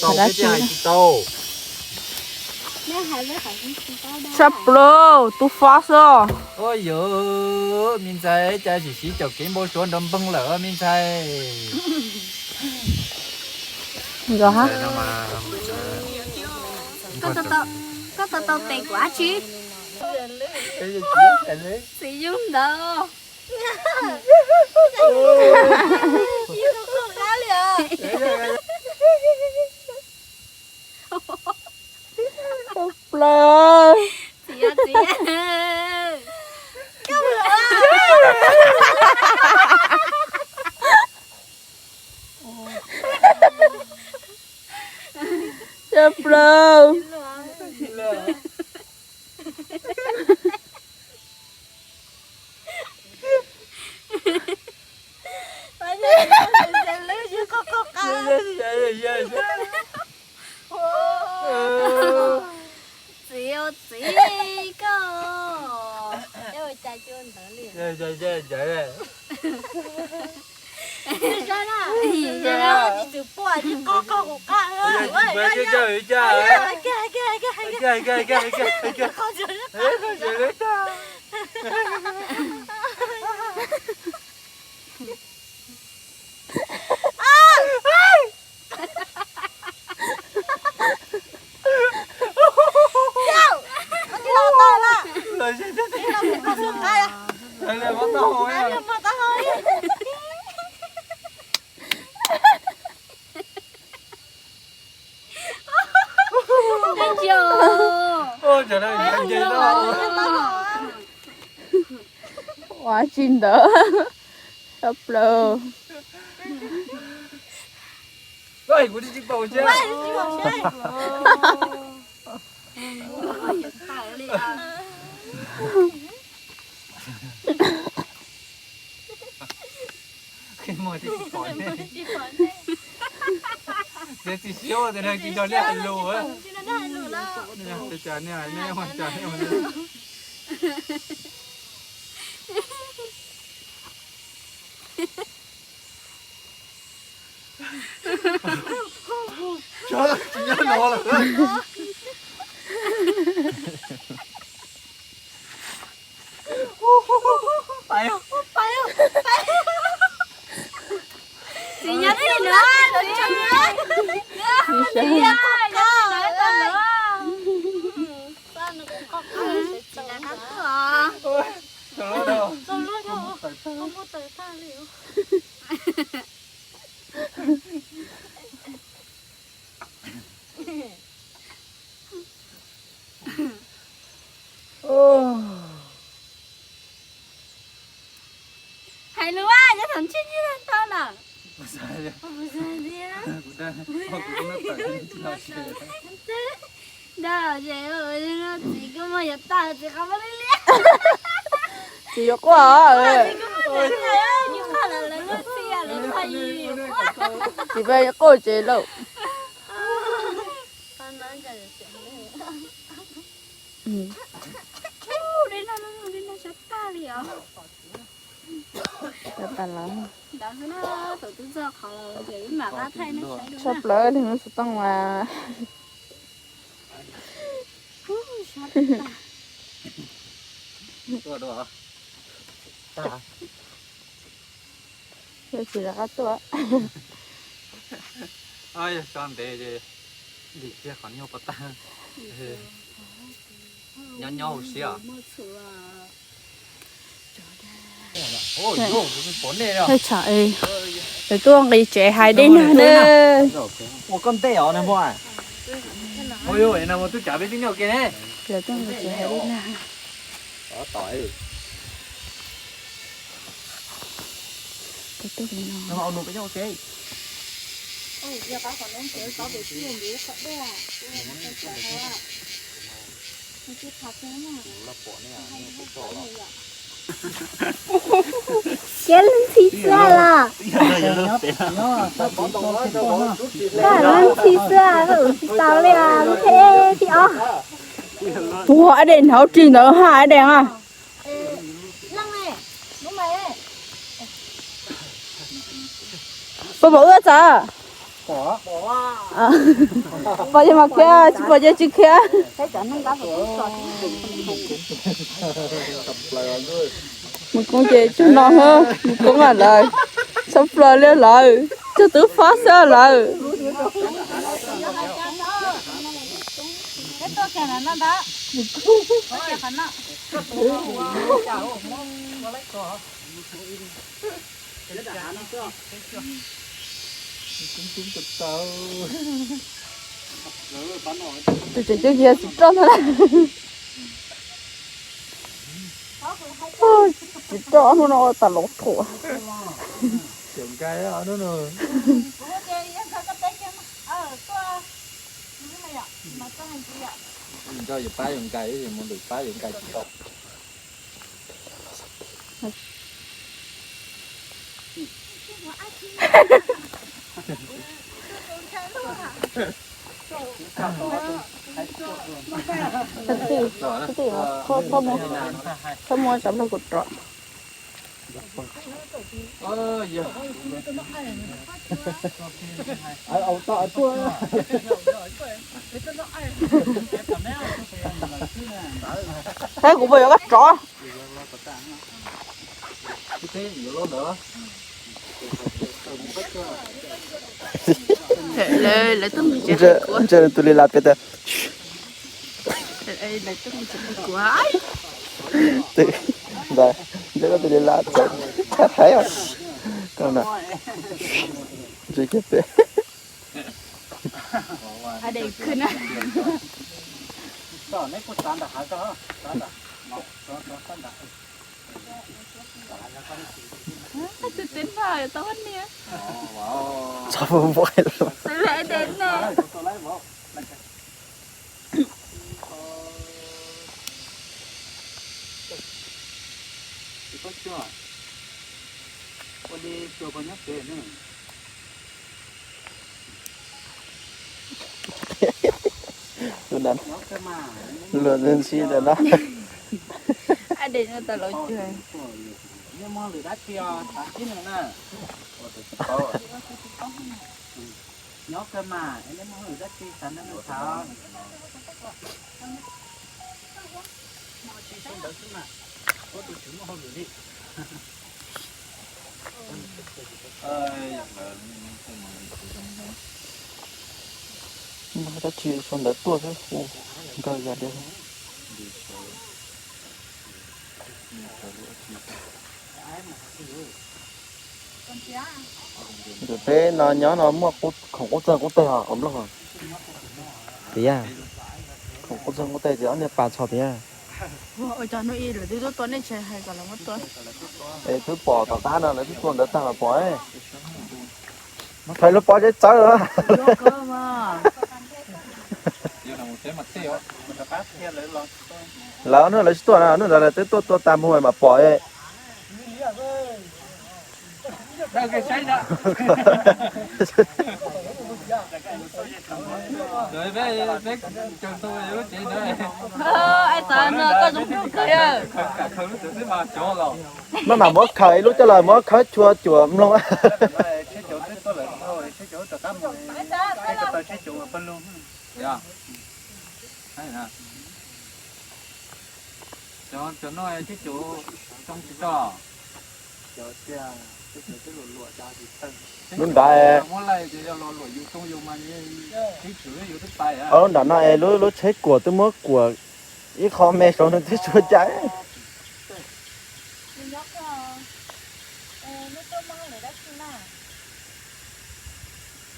Tau peb thiaj hais tsis tau. Sab plaub, tus fob xwb. Ua yog me ntxhais cas tsis siv cov kev npau suav nrov npeeg lawm me ntxhais. Koj tau tau tes kuv dab tsi? Txiv yug ntawd. Plaws. Txiv, txiv. Sab plaws. Txiv, txiv, koj. Ua tsis ntawd. Sab plaws. Tsis siab tias nws tsis nrog nej hais lus. Cas nej hais nej ua cas nej ua. Tsis nyob no lawm. Tsis nyob li no, tsis nyob li no. Hais lus, nyob thaum ntsib ntsib tau lawm. Ntag, txiv, koj muaj yuav tag txiv qhov muag liab liab. Txiv yuav quaj. Txiv yuav quaj tsev lauj. Dej no, dej no sab tag li os. Ntawd xwb na, tus twb txog qhov lawm ces wb mam pab thaij nej saib dua na. Sab plaws li no xov tooj mas. Yog tsis rov qab tuaj. Yog so ntev ces dim kiag qhov nyuag pov tag. Nyob nyob hauv siab os. Ej, tsam es lawv tuaj nqis tsev hais dej nag na. Ua koj ntej os na muaj. Ua yuav na muaj tub cav peb tib nyuag ke ne. Lawv tuaj nqis tsev hais dej nag. Kiag leej txiv xwb los? Koj leej txiv xwb, tsis tau li os, thiab thiab os. Ua dej hauv ris ntawd ha dej a. Puas pom wb txawm? Pom ces mas khiav, tsis pom ces tsis khiav. Mus koob ces tsuag no, mus koob lawm, tshaj plaws li lawm, tsuag twb fab xwb lawm. Tus tseem ceeb yog tsis roj ntag. Tsis roj hnub no tas los thuam. Txhob muab, txhob muab tsav nplog kuv rov. Saib kuv puas yuav koj rov. Lawv, lawv twb mus tsev. Ntshe tus li las piav tias, lawv twb mus tsev kuv. Ntawd, ntshe koj tus li las txawv thab thaiv os. Koj na, ntshe kiag peb. Txhob npau lawm. Tus na, luag ntxhi ntawm no. Nyob kawg mas, neb muaj hauj lwm dab tsi xav nrog nws tham? Muaj dab tsi sau ntawv tuaj xwb, nkag yam li. Ntawm peb no nyob no muaj khoom qub txeeg qub teg os nplooj. Tiag, khoom qub txeeg qub teg ces ob niag pas txhos tiag. Es twb pom tom qab no lawv twb tua ntawd tag los pom. Thaum lub pob zeb txawb. Lawv hnub lawv tsis tuaj na, hnub ntawd lawv twb tuaj tua tas mus mas pom. Maj mam muab khaws ib lub coj los muab khawb chua cuam mloog. Lub nrad, lub nram no es lub, lub tsheb kuam twb muab kuam ib qho me saud nws twb tsuag cai.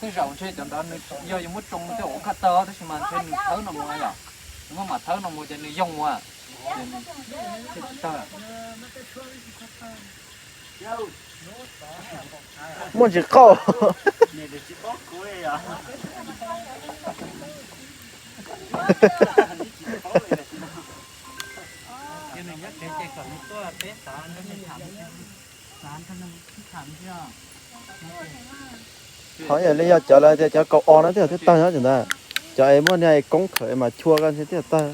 Tej zaum ntshe cov ntawd nws yog yus muab tsoo tej uas khaj tawg tab sis mas ntshe nws thawb no mus yom, nws muab mam thawb no mus ces nws yoo ua. Muaj ntsis qauj. Qhov yog li yog cov lawv tias cov kaum os no twb yog twb tawg nyob ntawd, cov es muab niag koob khawm mas chua ko ntshe twb yog tawg.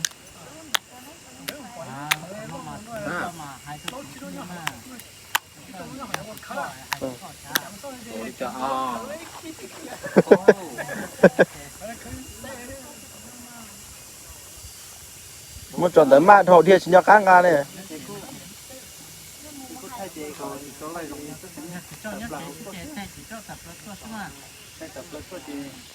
Muab tso ntawd maj dhau dhia tsis nco qab nqa ne. Ces kuj thaij ces kom tso laij zoo. Thaij tawm plaws tuaj ces